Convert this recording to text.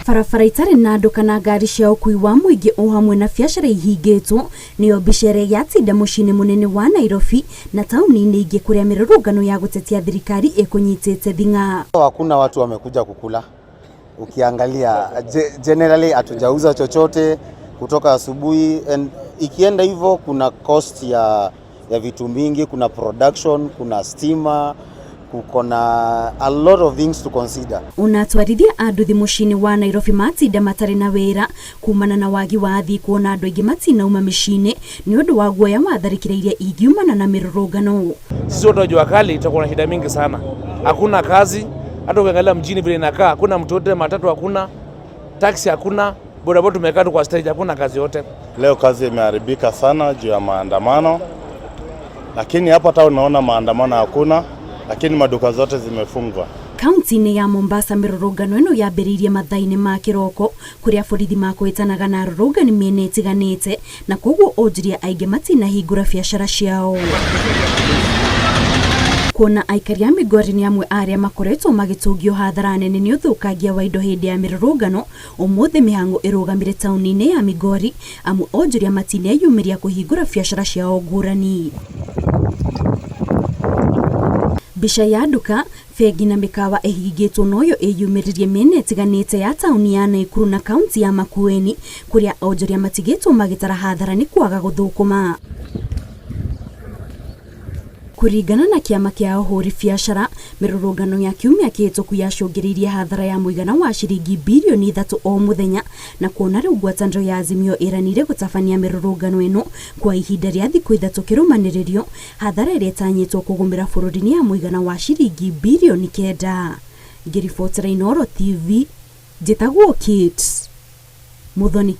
Barabara itarĩ na andũ kana ngari cia ũkui wa mũingĩ o hamwe na biacara ihingĩtwo nĩyo mbica ĩrĩa yatinda mũciĩ-inĩ mũnene wa Nairobi na taũni-inĩ ingĩ kũrĩa mĩrũrũngano ya gũtetia thirikari ĩkũnyitĩte thing'a. Hakuna watu wamekuja kukula. Ukiangalia generally hatujauza chochote kutoka asubuhi, and ikienda hivyo kuna cost ya vitu mingi, kuna production, kuna stima, kuko na a lot of things to consider. Ona atwarithia a nduthi mũciĩ-inĩ wa Nairobi matinda matarĩ na wĩra kumana na wagi wa athii, kuona andũ aingĩ matinauma mĩciĩ-inĩ nĩ ũndũ wa guoya wa tharĩkĩra iria ingiumana na mĩrũrũngano. Sisi watu wa jua kali tutakuwa na shida mingi sana, hakuna kazi. Hata ukiangalia mjini vile inakaa, hakuna mtu yote, matatu hakuna, taxi hakuna, bodaboda tumekaa tu kwa stage, hakuna kazi yote. Leo kazi imeharibika sana juu ya maandamano, lakini hapa town naona maandamano hakuna, lakini maduka zote zimefungwa. Kaunti-inĩ ya Mombasa, mĩrũrũngano ĩno yambĩrĩirie mathaa-inĩ ma kĩroko kũrĩa borithi makwĩtanaga na arũrũngani mĩena ĩtiganĩte, na koguo onjoria aingĩ matinahingũra biacara ciao. Kuona aikari a Migori nĩ amwe a arĩa makoretwo magĩtũngio hathara nene nĩ ũthũkangia wa indo hĩndĩ ya mĩrũrũngano, ũmũthĩ mĩhang'o ĩrũgamire taũni-inĩ ya Migori amu onjoria matineyumĩria kũhingũra biacara ciao ngũrani. Mbica ya nduka, bengi na mĩkawa ĩhingĩtwo noyo ĩyumĩririe mĩena ĩtiganĩte ya taũni ya Naikuru na kaunti ya Makueni, kũrĩa onjoria matigĩtwo magĩtara hathara nĩ kwaga gũthũkũma. Kũringana na kĩama kĩa ahũri biacara, mĩrũrũngano ya kiumia kĩhĩtũku yacũngĩrĩirie hathara ya mũigana wa ciringi birioni 3 o mũthenya, na kuona rĩu ngwatanĩro ya Azimio ĩranĩire gũtabania mĩrũrũngano ĩno kwa ihinda rĩa thikũ 3 kĩrũmanĩrĩrio, hathara ĩrĩa ĩtanyĩtwo kũgũmĩra bũrũri nĩ ya mũigana wa ciringi birioni 9. Ngĩribotera Inooro TV, njĩtagwo Kate Muthoni.